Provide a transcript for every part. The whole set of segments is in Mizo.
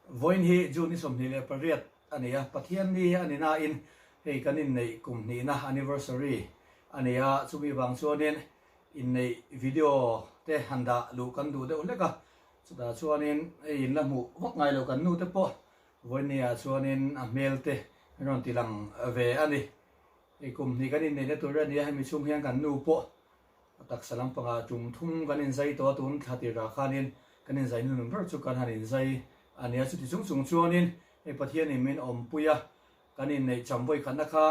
Vawiin hi June ni 28 a ni a, Pathian ni a ni nain hei kan inneih kum hnihna anniversary a ni a, chumi vang chuanin inneih video te han dah luh kan duh deuh hlek a, chutah chuanin hei in la hmuh vak ngai lo kan nu te pawh vawiin ni ah chuanin a hmel te an rawn ti lang ve a ni. Hei kum hnih kan inneihna tur a ni a, hemi chhung hian kan nu pawh A taksa lampangah tum thum kan inzai tawh a, tun thla tirah khanin kan inzai hnunun ber chu kan han inzai a nia. Chuti chung chung chuanin hei Pathianin min awmpui a, kan inneih cham vawi khatna kha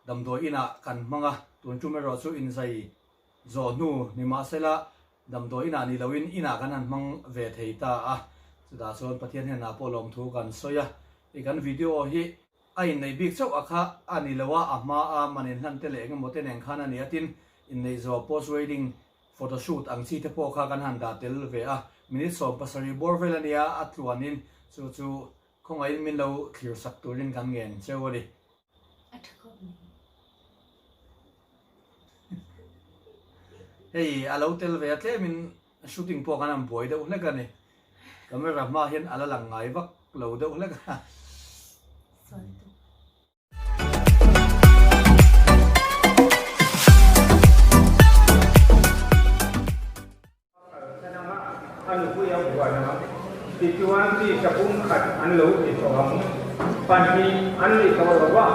damdawi inah kan hmang a, tun tum erawh chu inzai zawh hnu ni mahsela damdawi inah ni loin inah kan han hmang ve thei ta a. Chutah chuan Pathian hnenah pawh lawmthu kan sawi a, hei kan video hi A inneih bik chauh a kha a ni lo a, a hma a man inhlan te leh engemaw te nen khan a ni a, tin inneih zawh post wedding photo shoot ang chi te pawh kha kan han dah tel ve a, minute 17 bawr vel a nia a tluanin chu chu khawngaihin min lo thlir sak turin kan ngen cheu a ni. A tha khawp mai. Hei a lo tel ve a tlemin Shooting pawh khan an buai deuh hlek a ni. Camera hma hian a la lang ngai vak lo deuh hlek a. A nupui a buan ang. Tichuan tisa pumkhat an lo ti tawh ang. Pahnih an ni tawh lo va,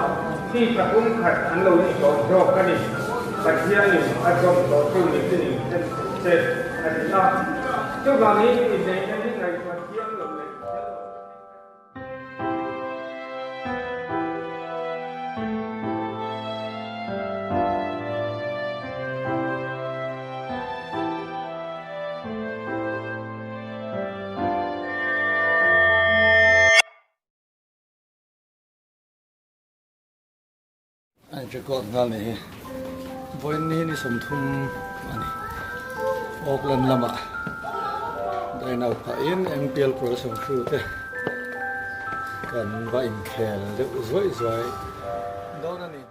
tisa pumkhat an lo ni tawh zawk a ni. Pathianin a zawm tawh chu mihringin then suh se, a ti a. Chuvangin inneihna hi ngaihtuah thiang lo leh fel lo thenkhat. A in record nghal ni hi vawiin ni hi ni 30 a ni Auckland lamah dine out pahin MPL production crew te kan va inkhel deuh zuaih zuaih dawn a ni.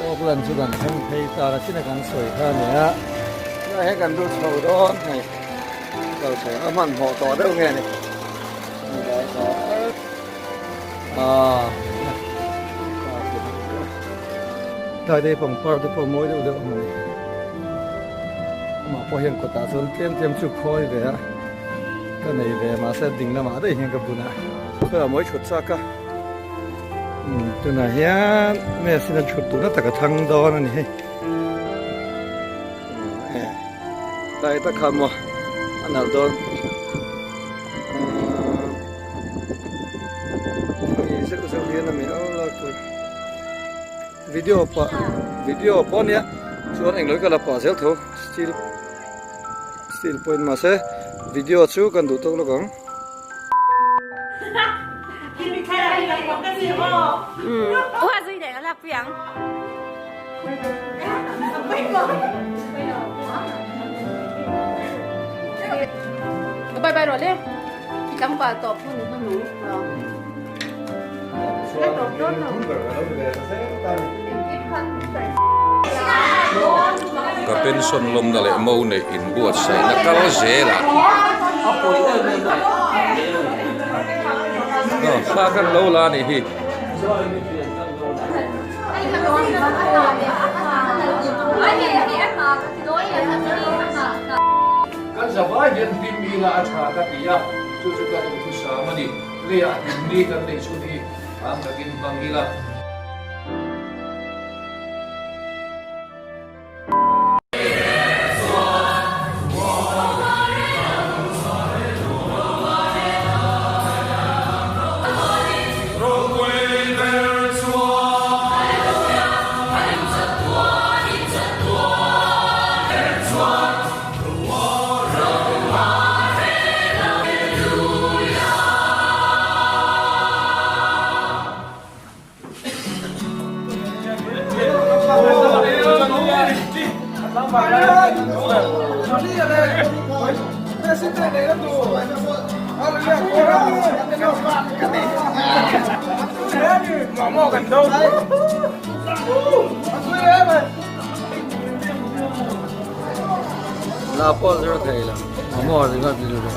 Auckland chu kan thleng phei ta a chin a kan sawi kha a ni a helai hian kan lut chho dawn hei kal chho a hmanhmawh tawh deuh nge ni Tlai te pangpar te pawh mawi deuh deuh a ni amah pawh hian kawtah chuan tlem tlem chu khawi ve a ka nei ve mahse ding lamah daih hian ka bun a khawiah mawi thut chak a tunah hian machine a thut duhna tak a thlang dawn a ni hei tlai tak kha maw a nalh dawn. Hei zeuh zeuh hian a mi au lak tur video pah video pawh ania chuan englo hi ka la pah zel tho steel steel point mahse video chu kan duh tawk lawk ang. Bye bye rồi đi. Chẳng qua tổ phụ nó nụ. Ka pension lawmna leh mo neih inbuatsaihna kal zelah thla kan lo la a nih hi. Kan zavai hian hlim ila a tha ka ti a, chu chu ka duhthusam a ni. Leiah hlimni kan neih chhun hi ang takin hmang ila. La pawh zir thei lo, mamawh ringawt rilru.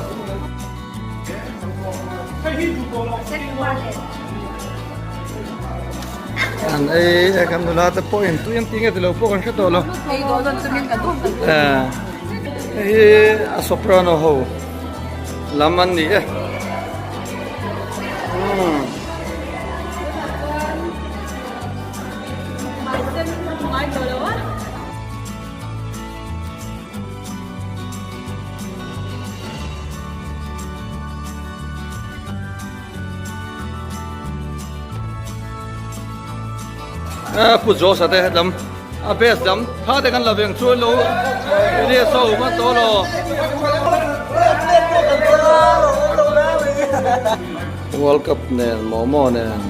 An ei e kan nula te pawh in tui an ti nge tilo pawh kan hre tawh lo. Hei hi a soprano ho lam an ni e. Pu Josa te lam a best lam tha te kan la veng chuan lo Elias ho man to lo World Cup nen momo nen.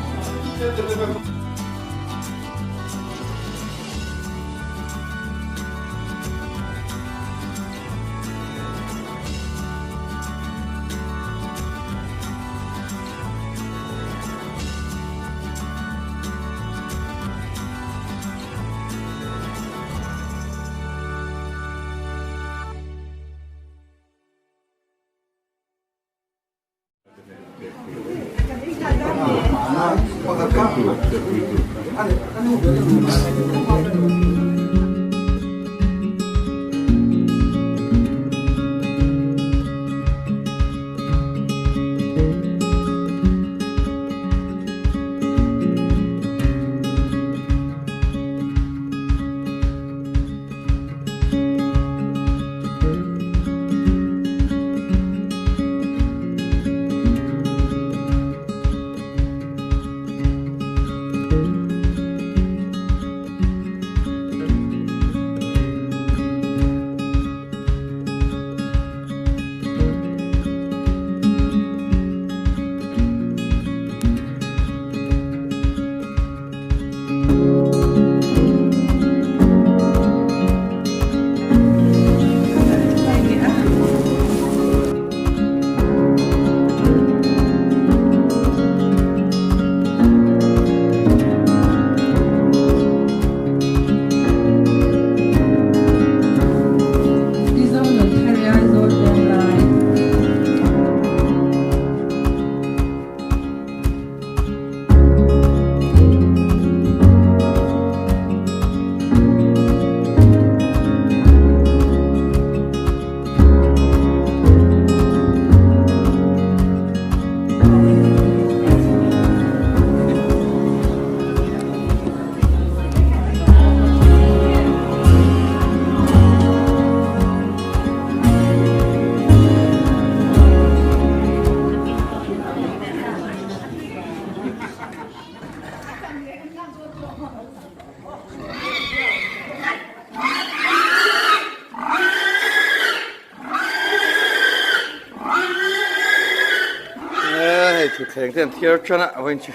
Hei thutthleng te an thiar tan a a vawiin chu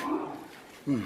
umm.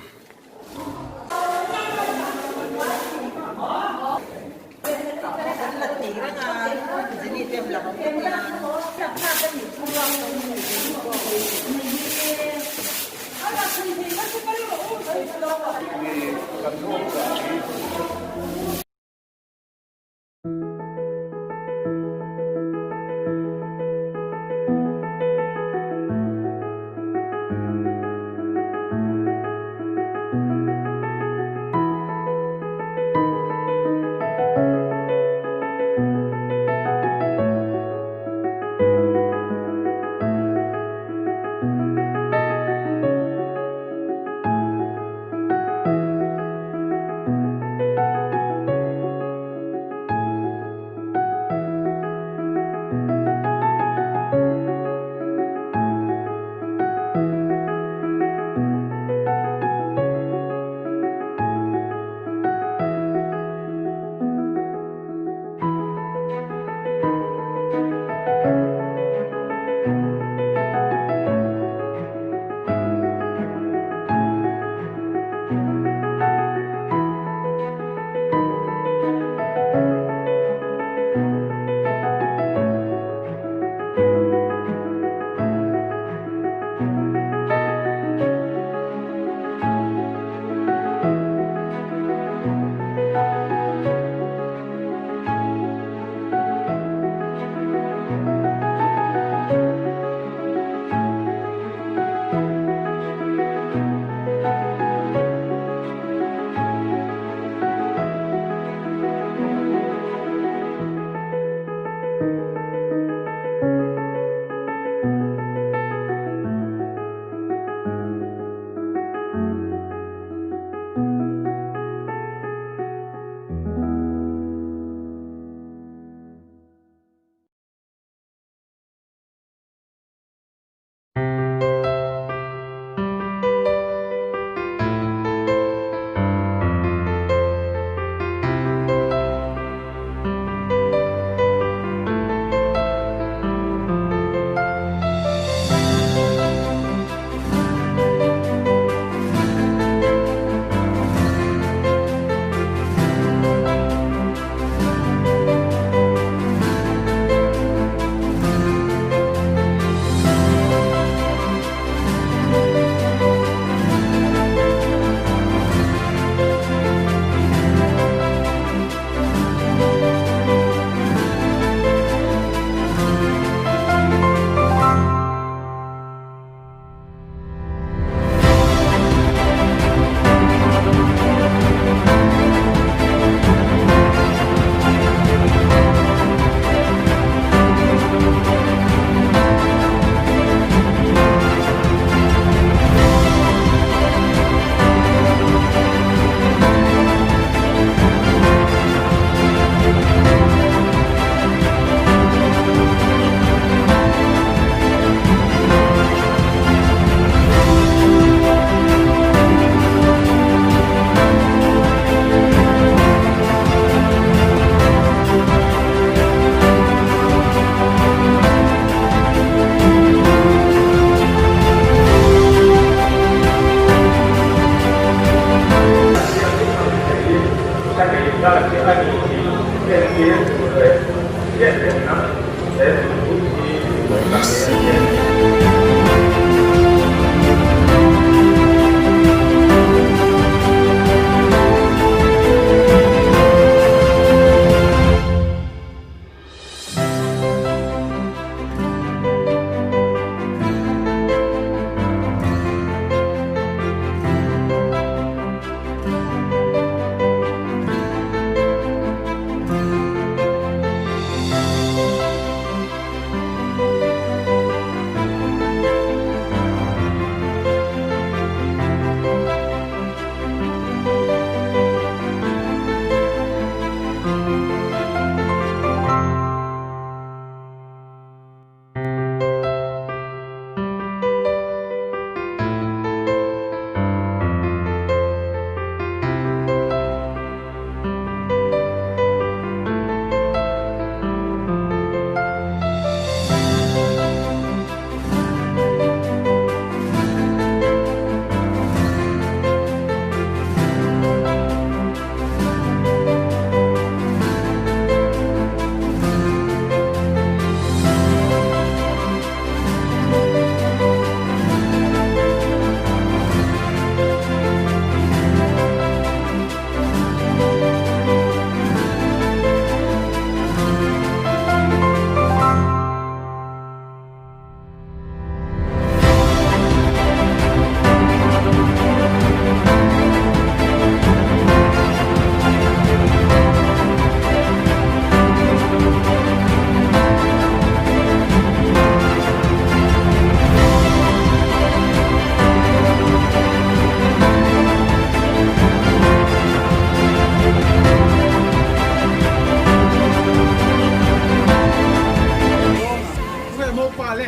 Naupa le.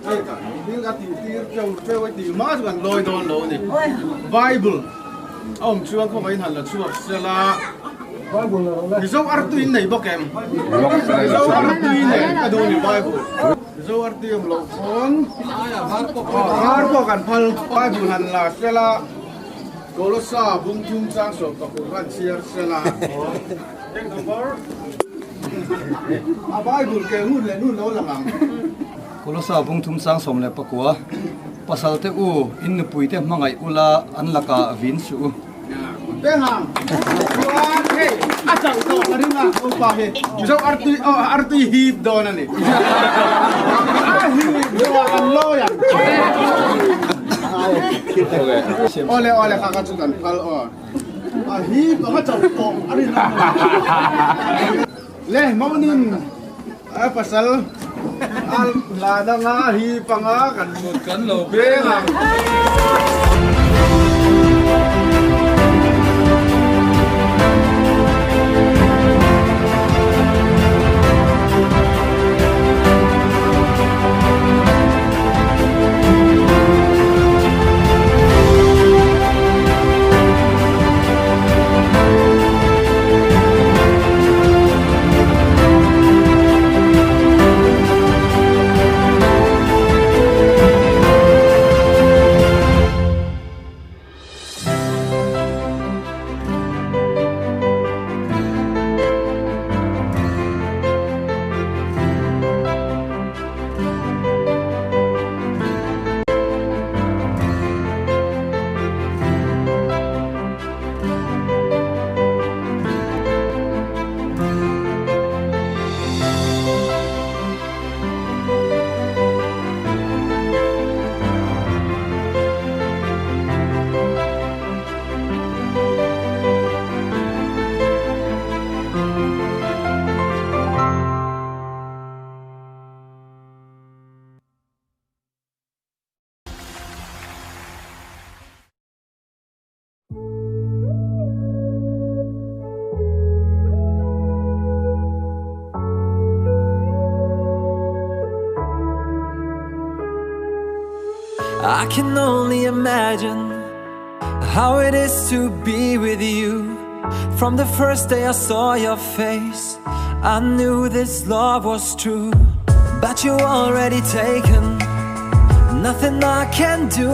Hei ka thil ka tih tir teuh teuh a tih hma chu kan lawi dawn lo a ni. Bible a awm chuan khawngaihin han la chhuak sela. Mizo artui in nei bawk em? Mizo artui nei ka duh a ni Bible. Mizo artui awm loh pawn var pawh kan phal. Bible han la sela Kolosa bung thum chang sawm pakhat han chhiar sela. A Bible ke hun leh nun lo lang ang. Kolosa bung thum chang 19, Pasal te u, in nupui te hmangaih ula an lakah vin suh u. Beng ang. Chuan hei a chauh tawh ka ring a upa hi Mizo artui aw artui hip dawn a ni. A hip zawh kan lawi ang. Awle awle kha kha chu kan phal aw. A hip ang a chauh tawh a rin a. Le Maunin a pasal a hlan anga a hip anga kan mut kan lo beng ang. I can only imagine how it is to be with you From the first day I saw your face I knew this love was true But you already taken Nothing I can do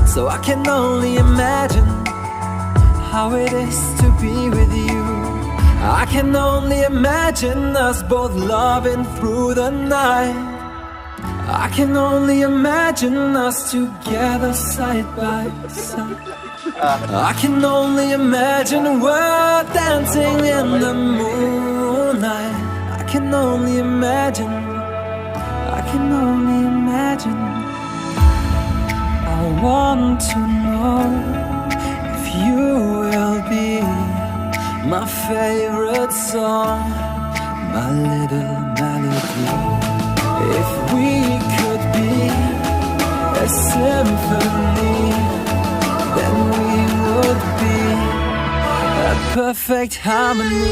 So I can only imagine How it is to be with you I can only imagine us both loving through the night I can only imagine us together side by side I can only imagine we're dancing in the moonlight I can only imagine I can only imagine I want to know if you will be my favorite song My little melody If we could be a symphony Then we would be a perfect harmony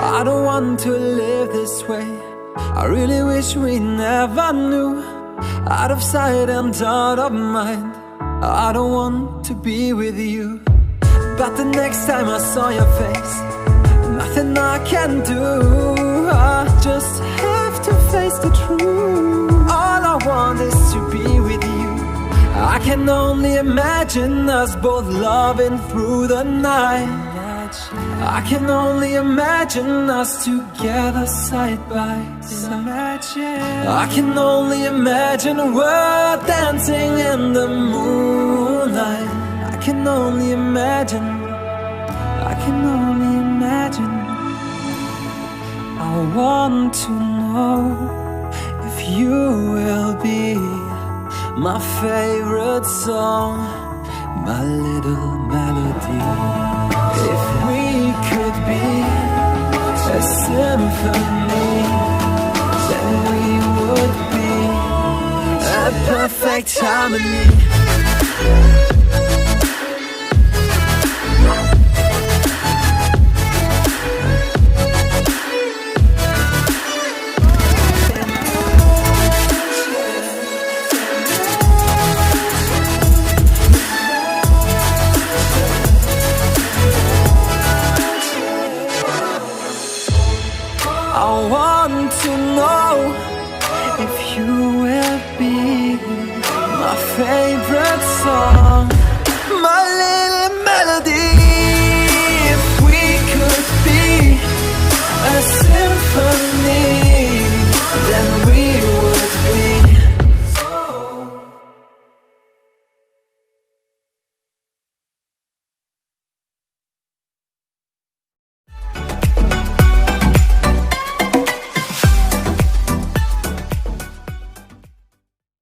I don't want to live this way I really wish we never knew Out of sight and out of mind I don't want to be with you But the next time I saw your face Nothing I can do I just have to face the truth All I want is to be with you I can only imagine us both loving through the night I can only imagine us together side by side I can only imagine we're dancing in the moonlight I can only imagine I can only imagine I want to know if you will be my favorite song My little melody. be a symphony, then we would be a perfect harmony. I want to know if you will be my favorite song, my little melody.